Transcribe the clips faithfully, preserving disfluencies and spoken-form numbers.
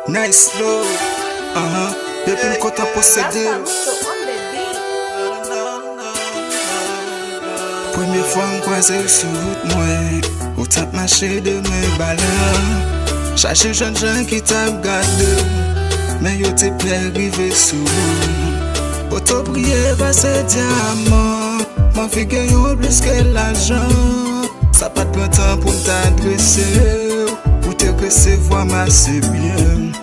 Nice flow, ahan, depi m kontan posede w. Premye fwa m kwaze w sou wout mwen, ou t ap mache de men balan. Chaje jèn jan ki t ap gade w, men yo te pè rive sou ou. Poto briye pase dyaman, m anvi gen yon plis ke lajan. Sa pa t pran tan pou m ta drese w, ou te resevwa m ase byen.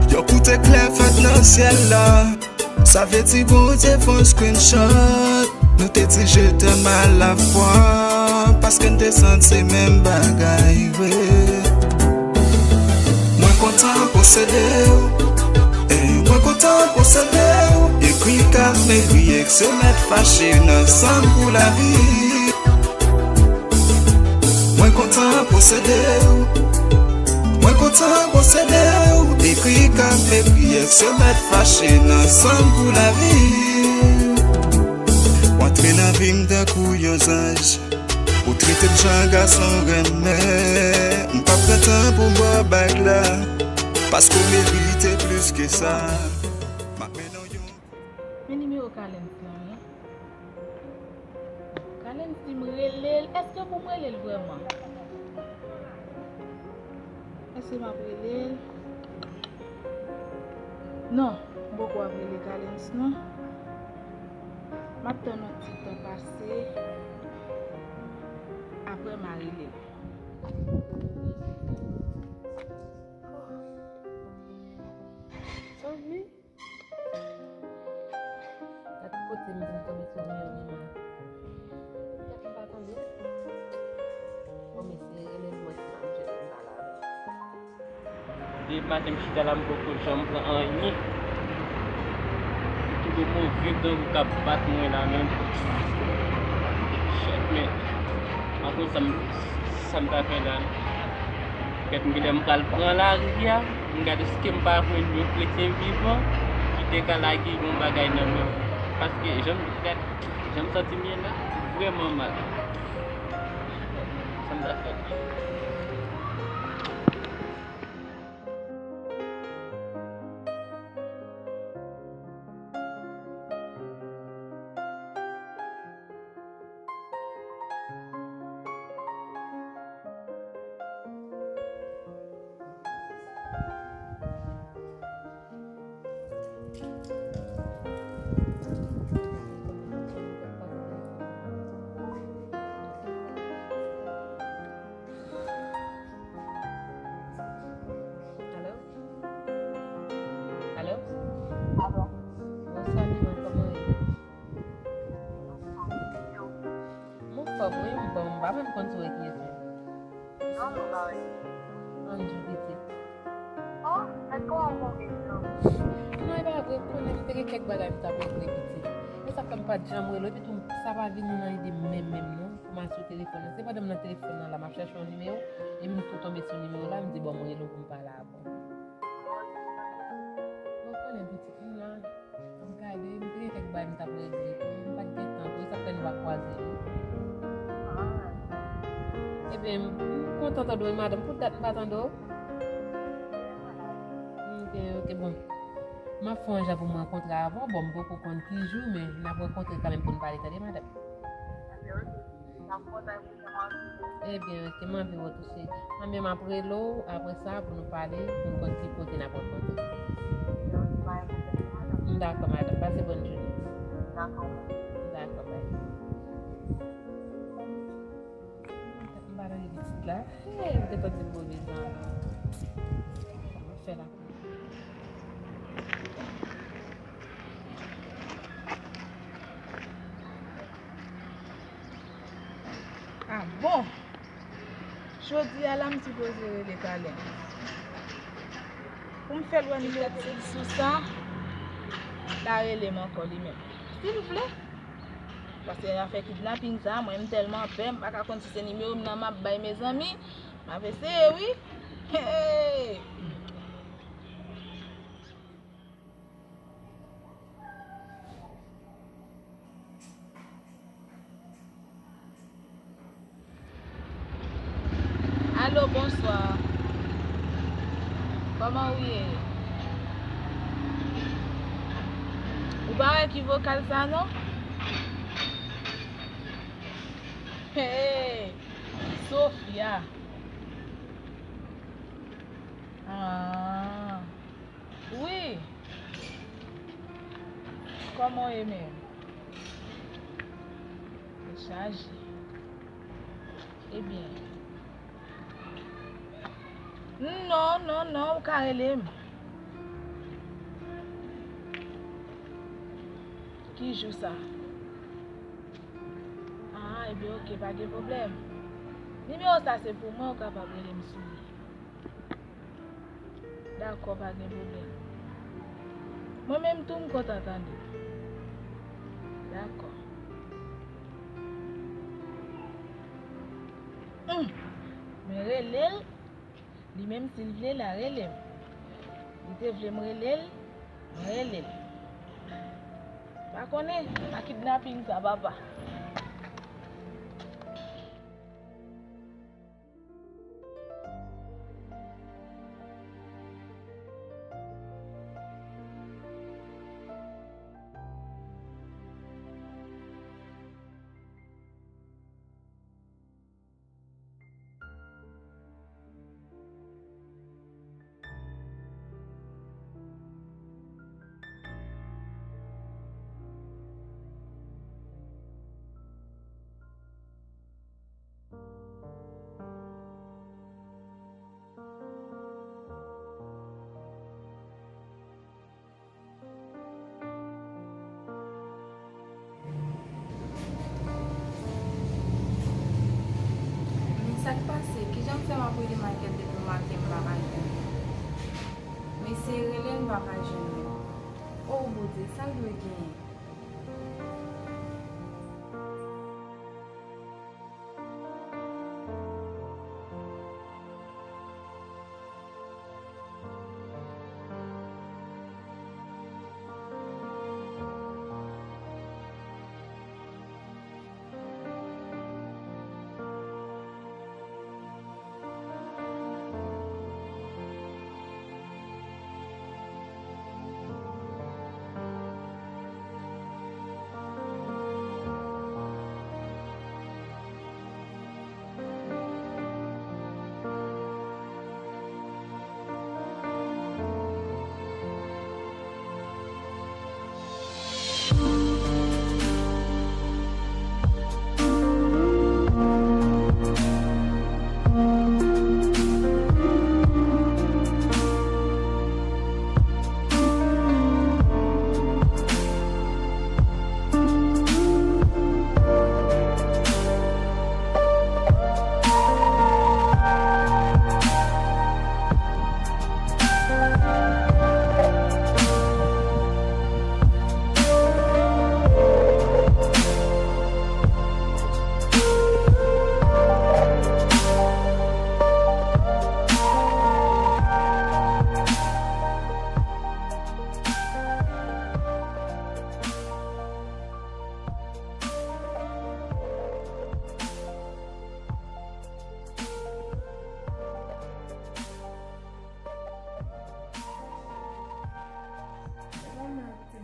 Yon kout eklè fèt nan syèl la, sa vle di Bondye fè yon screenshot. Nou te di je t'aime à la fois, paske n te santi se menm bagay vre. Mwen kontan posede w, e mwen kontan posede w. Ekri kat m ekri, èske mèt fache n ansanm pou lavi. Mwen kontan posede w. Mwen kontan posede w. Ekri kat m ekri, èske mèt fache n ansanm pou lavi. W antre nan vi m tankou yon zanj. Ou trete m jan gason renmen. M p ap pran tan pou m ba w bag la, paske w merite plis ke sa. M ap mennen w yon Men nimewo Kalens lan, wi. Kalens di m rele l. Èske pou m rele l vrèman? Èske m ap rele l? Non, m poko ap rele Kalens, non. M ap tann yon ti tan pase. Apre, m a rele l. Zanmi. Gad kote m vin tonbe sou nimewo Nima. Gad m pa tande. Bon, mesye, rele m wè si m ap jwenn m pale avè l. Depi maten m chita la, m poko janm pran anyen. M twouve move gang k ap bat mwen la menm. Shit, men. Akoz sa m Sa m ta fè la? Kèt, m genlè m pral pran lari a, m gade èske m pa jwenn yon kretyen vivan ki te ka lage yon bagay nan men m. Paske jan m, gad, jan m santi m ye la, vrèman mal. Sa m ta fè la? Alo? Alo? Alo? Bonswa, Nima, kòman w ye? M anfòm, wi, m bon, m pa menm konn si w wè kiyès menm. Non, m pa wè. Anjou pitit. Oh, mèt kòman w konn kesyon? Non, e pa vre, konnen m te gen kèk bagay m t ap regle pitit. E sa fè m pa t janm rele w, epi tou, sa pa vini nan ide m menm, menm, non, pou m asou telefòn nan. Se pandan m nan telefòn nan la, m ap chèche yon nimewo, epi m tou tonbe sou nimewo la, m di, bon, m rele w pou m pale avè w. Bon, konnen pitit, m la. M gade, m te gen kèk bagay m t ap regle tou. M pa t gen tan tou, e sa k fè nou pa kwaze wi. Ebyen, m kontan tande w wi madanm, pou dat m pa tande w. Ok, ok, bon. M ap fè yon jan pou m rankontre avè w. Bon, m poko konn ki jou, men n ap rankontre kanmenm pou n pale, tande madanm. Ebyen, ok, m anvi wè w tou cheri. Anben, m ap rele w apre sa pou nou pale, pou n konn ki kote n ap rankontre. Dakò, madanm. Pase bòn jounen. Dakò, bay. M pa nan pitit la. Hey, m te santi m move zanmi. Kòman fè la? Ah bon? Jodi a la, m sipoze rele Kalens. Pou m fè l wè nimewo pitit sou sa, l a rele m ankò li menm. Si l vle. Paske afè kidnaping sa, mwen, m tèlman pè, m pa ka konn si se nimewo m nan m ap bay, mezanmi. M ap eseye, wi. Hey! Alo, bonswa. Kòman ou ye? Pa wè ki vokal sa non? Hey, Sofia. Ah. Wi. Kòman w ye menm? Ou chaje. Ebyen. Non, non, non, ou ka rele m. Ki jou sa? Ah, ebyen, oke, pa gen pwoblèm. Nimewo sa se pou mwen, ou kapab rele m sou li. Dakò, pa gen pwoblèm. Mwen menm tou, m kontan tande. Dakò. Hum, mwen rele l, li menm si l vle, l a rele m. Li te vle m rele l, mwen rele l. Pa konnen, pa kidnaping sa, papa. Men sa k pase? Kijan m fè m ap rele Michael depi maten m pa ka jwenn li? M eseye rele l, m pa ka jwenn li. O Bondye, sa l dwe genyen?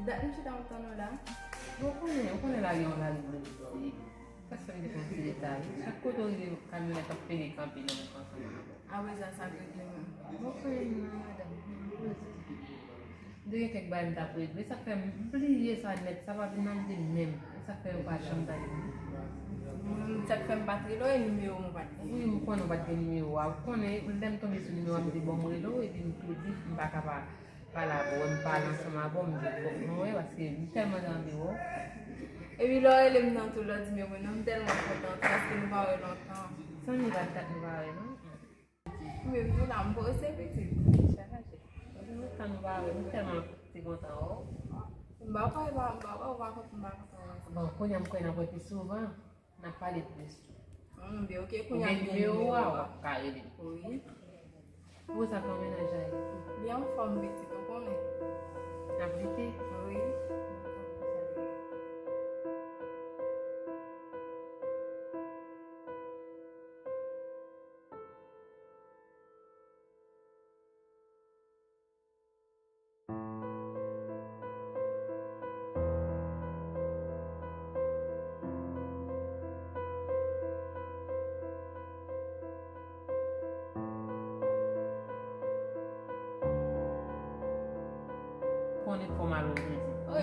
Dat m chita ap tann ou la. Bon, ou konnen, ou konnen lari an lari mwen isi. Sa fè m te fè yon ti reta wi. Chak kote w rive, kamyonèt ap pede kanpe nan men ansanm avè w. Apre sa, sa k regle menm? Bon, anyen non, madanm. M te gen kèk bagay m t ap regle. Sa k fè m bliye sa nèt. Sa pa vin nan lide m menm. Sa k fè yo pa janm ta rele m. Mwen, sa k fè m pa t rele w, e nimewo m ou pa t gen. Wi, m konnen w pa t gen nimewo a. Ou konnen, lè m tonbe sou nimewo a, m te bon, m rele w, epi m kredi, m pa ka pa pale avè w, m pale ansanm avè w, m di w fòk mwen wè, paske m tèlman anvi wè w. Epi lè w rele m nan tou lè w di m yo, mwen, non, m tèlman kontan, paske nou pa wè lontan. Zanmi, pa t dat nou pa wè, non. Ou menm tou la, m poze pitit. Chak aje. Tan nou pa wè, m tèlman te kontan wè w. M pa kwè, m pa, m pa kwè, ou pa kontan, m pa kontan wè sa. Bon, kounye a m kwè n ap wè pi souvan, n ap pale plis tou. Hmm, byen, oke, kounye a m gen nimewo a, w ap ka rele m. Wi. Pou sa kon mennaj la ye? Li anfòm, pitit, ou konnen. N ap lite? Wi.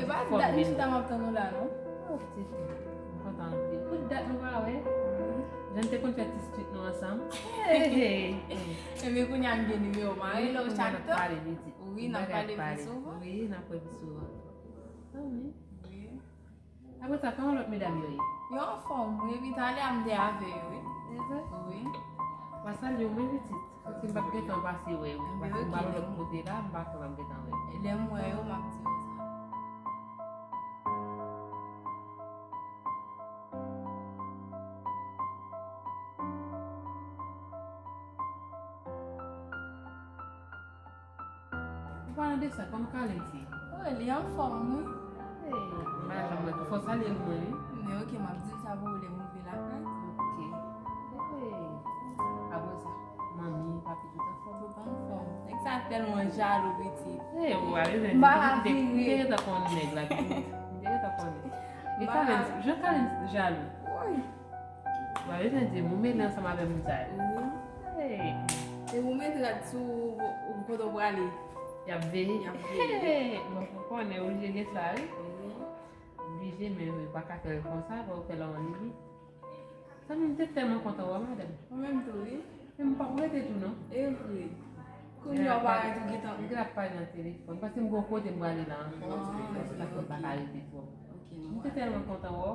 E pa dat nou chita m ap tann ou la, non? Oh, pitit, m kontan anpil. Pou dat nou pa wè. Jan n te konn fè ti street nou ansanm. Hey, hey. Ebyen, kounye a m gen nimewo w, m a rele w chak tan. Wi, n ap pale pi souvan. Wi, n ap wè pi souvan. Ah, wi. Wi. Apre sa, kòman lòt medam yo ye? Yo anfòm, wi, epi talè a m te avè yo, wi. E vre? Wi. W a salye w, mwen, pitit. Paske m p ap gentan pase wè yo. Paske m pral yon lòt kote la, m pa kwè m ap gentan wè yo. Lè m wè yo, m ap di yo sa. Ou pa nan desann, kòman Kalens ye? Oh, li anfòm, wi. Hey, m pa janm wè tou. Fò w salye l pou mwen, wi. Men oke, m ap di l sa pou ou lè m rive lakay. Oke. Hey. Apre sa, manmi, papi, tout anfòm? Tout anfòm. Nèg sa tèlman jalou, pitit. Hey, ou pa bezwen di. M pa ka vire. M te gentan konnen nèg la, pitit. M te gentan konnen. E Kalens, jan Kalens jalou. Woy. Ou pa bezwen di m, ou mele ansanm avè moun sa yo. Wi. Hey. E ou met rad sou ou, ou kote w prale. Y ap veye. Y ap veye. Hey. Bon, ou konnen, oblije gen sa, wi. Wi. Oblije, men ou pa ka fè l konsa, fò w fè l an libi. Zanmi m, m te tèlman kontan wè w, madanm. Mwen menm tou, wi. Men m p ap rete tou, non. E vre. Kounye a w parèt ou gentan. M te ap pale nan telefòn, paske m gen yon kote m prale la ankò. Ah, ok, ok. Sa fè m pa ka rete twòp. Ok, non. M te tèlman kontan wè w.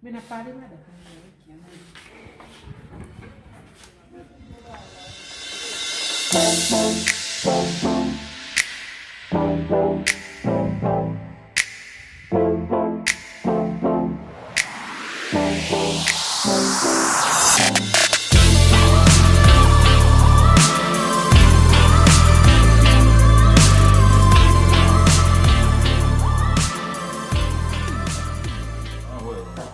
Men n ap pale, madanm. Ah, wè, wè.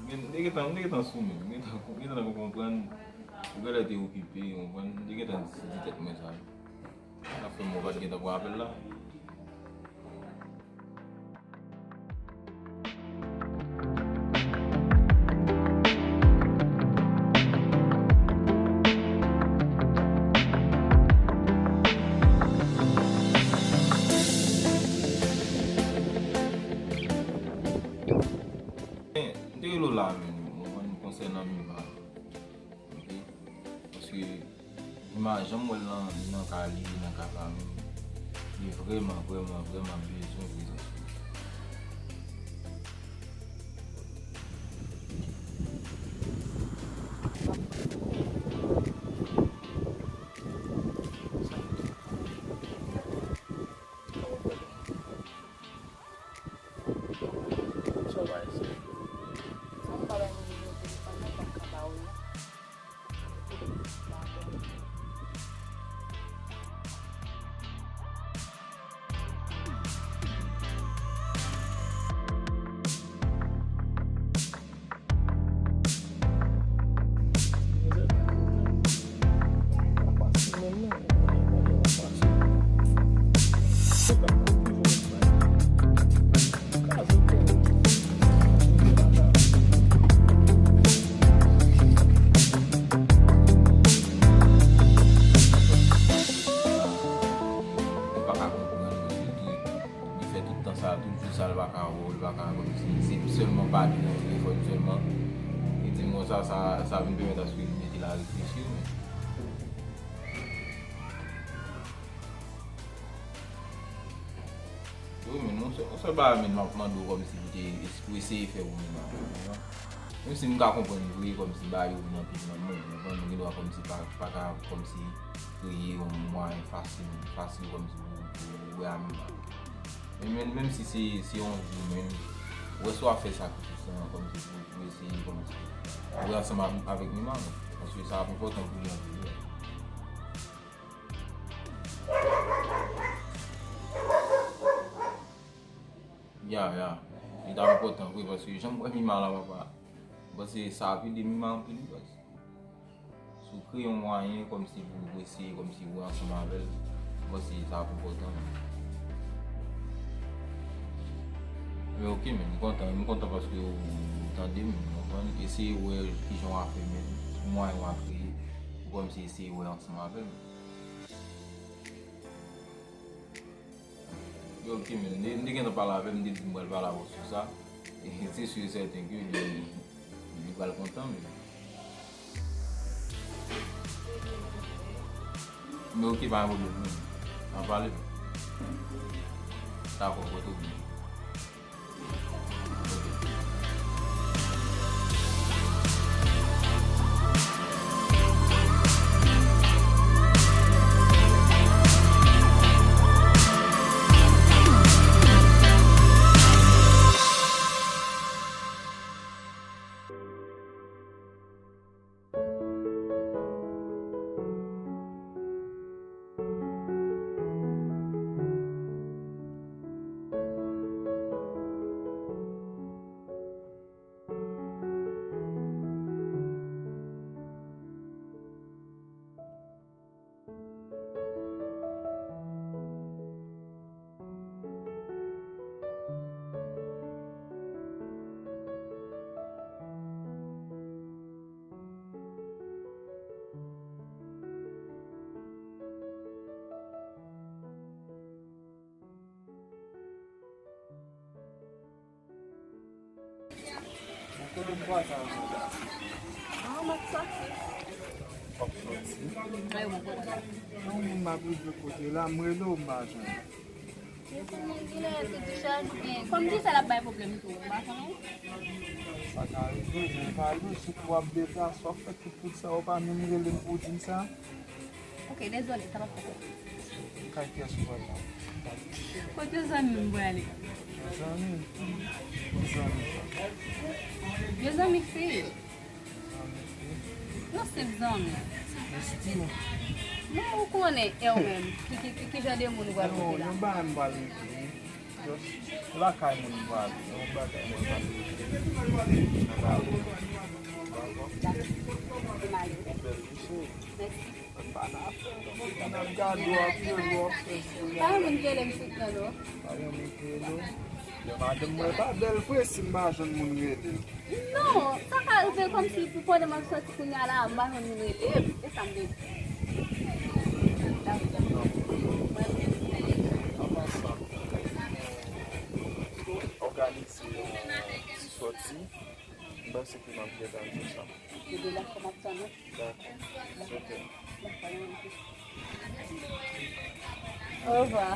M te gentan, m te gentan sou men. M gentan, m gentan konprann. Ou genlè te okipe, ou konprann. M te gentan di tèt mwen sa. Sa fè m ou pa t gentan pran apèl la. M te rele w la menm, ou konprann, konsènan Mima. Ok? Paske Mima, jan m wè l nan, nan ka li, nan ka pa m, li vrèman, vrèman, vrèman bezwen prezans ou. Ou pa ka konprann, paske li, li fè tout tan sa, tout jou sa, li pa ka wè w, li pa ka kòmsi, se sèlman pale nan telefòn sèlman. Li di m konsa, sa, sa vin pèmèt aske li mete l a reflechi, men. Wi, men yon sèl, yon sèl bagay, men m ap mande w kòmsi pou te, pou eseye fè pou Mima, ou konprann? Menm si m ka konprann vre, kòmsi bagay yo vin anpil nan men w, ou konprann, nou gen dwa kòmsi pa, pa ka, kòmsi kreye yon mwayen fasil, fasil kòmsi pou, pou, pou wè a Mima. Men, men, menm si se, se yon jou, men, ou wè si w ap fè sakrifis lan, kòmsi pou, pou eseye, kòmsi, pou wè ansanm avèk, avèk Mima, non. Paske sa ap enpòtan pou li anpil, wi. Ya, ya. Li ta enpòtan vre, paske jan m wè Mima la, papa, m panse sa ap ede Mima anpil, wi, baz. Si w kreye yon mwayen kòmsi pou, pou eseye kòmsi wè ansanm avè l, m panse sa ap enpòtan. Men oke, men m kontan, m kontan paske ou tande m, ou konprann. Eseye wè kijan w a fè menm, ki mwayen w a kreye pou kòmsi eseye wè ansanm avè l. Ok, men, m te, m te gentan pale avè l, m te di m pral pale avè w sou sa. E se si e sèten ke li, li pral kontan, men. Men ok, pa gen pwoblèm, men. N a pale. Dakò, kote w vini. Bon, kote m pase a? Ah, m ap soti. W ap soti? Wi, mwen konnen. Yon moun m ap rive kote la, m rele w, m pa jwenn. Yo, kòm di sa l ap bay pwoblèm tou, ou pa konnen? Sa ka rive, men pa lojik pou w ap deplase, w ap fè tout, tout sa, ou pa menm rele m pou w di m sa. Ok, dezole, sa p ap fèt. Kay kiyès ou pral la? Kote zanmi m prale? Zanmi? Ki zanmi sa? Yon zanmi fi. Zanmi fi? Yon senp zanmi. Besti? Non, ou konnen, e ou menm. Ki, ki, ki, ki jan de moun ou pral kote la? Yon bagay m pral regle. Just lakay moun m prale. Yon bagay mwen pral regle. Nan kay moun. Dakò. M ale. Bèl wi, cheri. Mèsi. Pa gen moun ki rele m sou tèl, non. Pa gen moun ki rele w. Lè madanm mwen pa bèl vre si m pa jwenn moun rele l. Non, sa ka rive kòmsi pou pandan m ap soti kounye a la, m pa jwenn moun rele m. E sa m te di. Anvan sa, òganize yon ti sòti. M panse ke m ap gentan di sa. Dakò. Ok. Au revoir.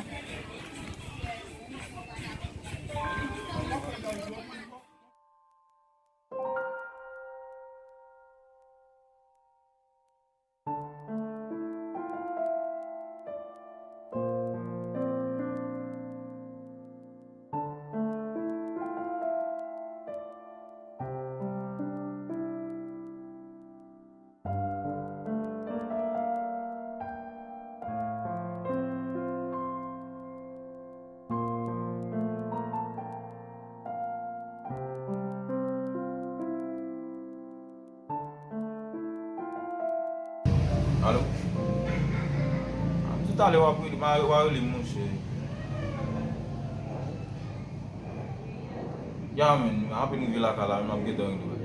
Alo? Tout talè w ap rele, w a rele m, monchè. Ya, men, apèn rive lakay la, m ap gentan rive.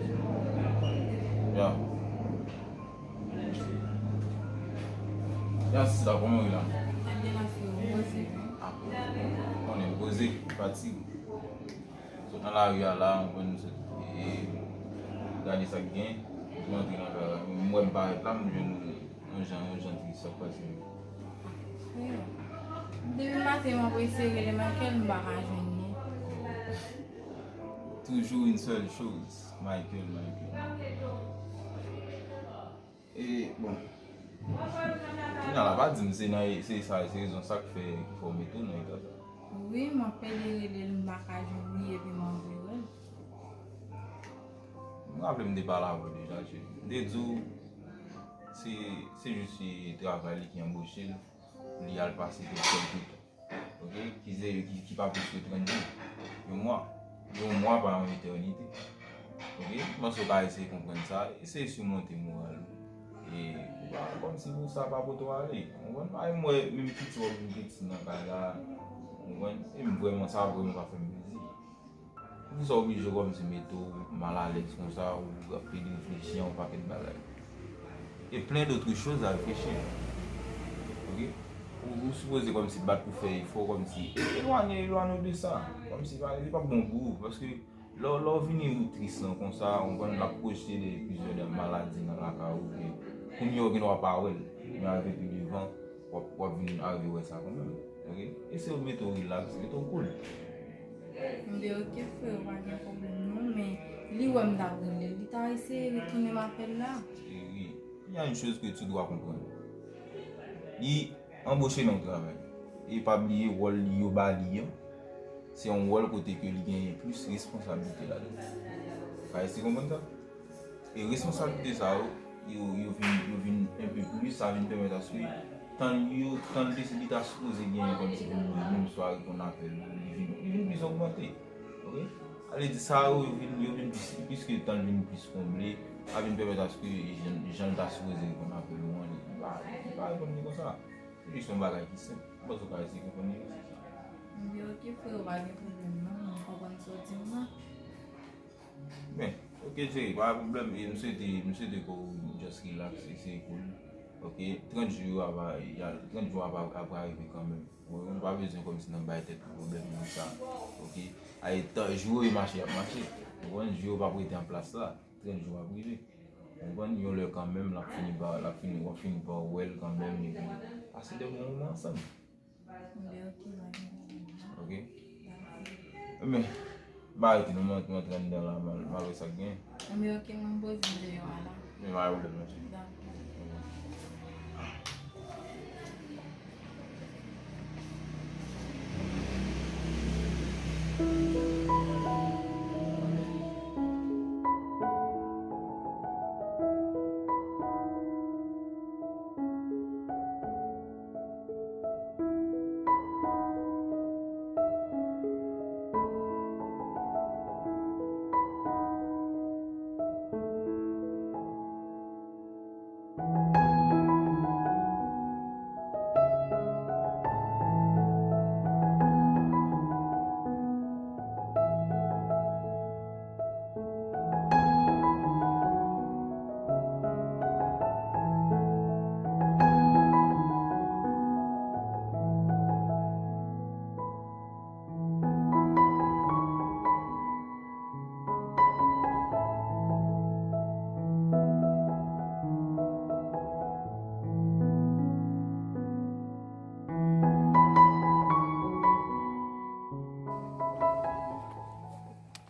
Ya. Ya, sista, kòman w ye la? Ah, konnen, poze, fatige. Sot nan lari a la, mwen sot, e, gade sa k gen, mwen antre nan kay la. M wè m parèt la, m jwenn yon jan, yon jan tris, sa k pase menm? Wi. Depi maten, m ap eseye rele Michael, m pa ka jwenn li. Toujours une seule chose, Michael, Michael. E, bon. Kounye a la, pa di m se nan, se sa, se rezon sa k fè, ki fè w mete w nan eta sa. Wi, m ap pede rele l, m pa ka jwenn li, epi m anvi wè l. M raple m te pale avè w deja, cheri. M te di w, se, se jis se travay li ki anboche l, li al pase kèk tan. Ok, ki se, ki, ki pa plis ke trant jou. Yon mwa. Yon mwa pa yon etènite. Ok, m panse w ka eseye konprann sa, eseye simonte moral ou. E ou pa kòmsi pou sa pa pote w ale. Ou konprann? Ay, m wè menm piti w ap vin piti nan kay la. Ou konprann? E m vrèman, sa vrèman pa fè m plezi. Poukisa w oblije kòmsi mete w malalèz konsa, ou ap pede reflechi a yon pakèt bagay? E plein d'autres choses à réfléchir. Ok? Ou, ou sipoze kòmsi bat pou fè efò, kòmsi e- elwanye, elwanye w de sa. Kòmsi pa, li p ap bon pou ou, paske lè, w- lè w vini ou tris lan konsa, ou konprann, l ap pwojte de plizyè de maladi nan lakay ou, ke kounye a w gen dwa pa wè l, men avèk li devan, w ap, w ap vin arive wè sa kanmenm. Oke? Eseye w mete w rilaks, mete w koul. M di, "Oke, frè, pa gen pwoblèm non, men li wè m t ap rele l, li ta eseye retounen m apèl la." Chérie, il y a une chose que tu dois comprendre. Li anboche nan yon travay. E pa bliye wòl li yo ba li an, se yon wòl kote ke li genyen plis responsablite ladan. Ou ka eseye konprann sa? E responsablite sa yo, yo, yo vin, yo vin enpe plis, sa vin pèmèt aske tan li yo, tan li te, li ta sipoze genyen kòmsi pou moun, moun swa reponn apèl ou, li vin, li vin plis ogmante. Oke? Sa vle di sa yo, yo vin, yo vin plis, piske tan l vin plis konble, sa vin pèmèt aske jan, jan l ta sipoze reponn apèl ou an, li pa, li pa reponn li konsa. Se jis yon bagay ki senp. M panse w ka eseye konprann li konsa. M di, "Oke, frè, pa gen pwoblèm non, m konprann sa w di m nan." Men, oke, cheri, pa gen pwoblèm. E m swete, m swete ke w just relax, eseye cool. Oke, trant jou yo ap, trant jou ap, ap, ap rive kanmenm. Ou, ou pa bezwen kòmsi nan bay tèt ou pwoblèm konsa. Oke? Ay, tan, jou yo mache, y ap mache. Ou konprann? Jou yo p ap rete an plas la. Trant jou ap rive. Ou konprann? Yon lè kanmenm, l ap fini pa, l ap fini, w ap fini pa wè l kanmenm, epi pase de bon moman ansanm. Oke? Oke? Dakò. Enben, m pa rete non, mwen, mwen antre anndan la, m al, m al wè sa k gen. Enben, oke, mwen poze m deyò a la. Men pa gen pwoblèm, non, cheri. Dakò. Oke.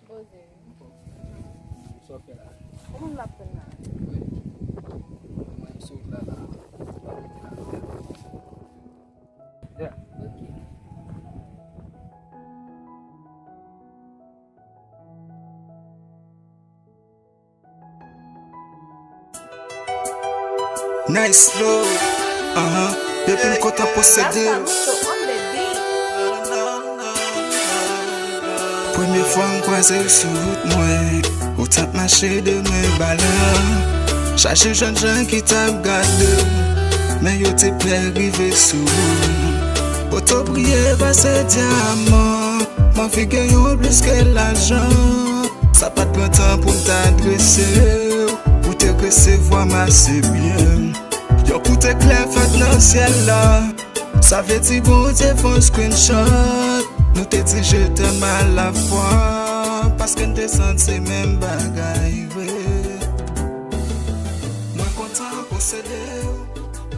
Poze wi. Sa w fè la? Kòman l ap fè l la? Wi. Mwen, m sot la, la. Yeah. Ok. Nice flow, ahan, depi m kontan posede w. Premye fwa m kwaze w sou wout mwen, ou t ap mache de men balan. Chaje jènjan ki t ap gade w, men yo te pè rive sou ou. Poto briye pase dyaman. M anvi gen yon plis ke lajan. Sa pa t pran tan pou m ta drese w, ou te resevwa m ase byen. Yon kout eklè fèt nan syèl la. Sa vle di Bondye fè yon screenshot. Nou te di je t'aime à la fois, paske n te santi menm bagay vre. Mwen kontan posede w.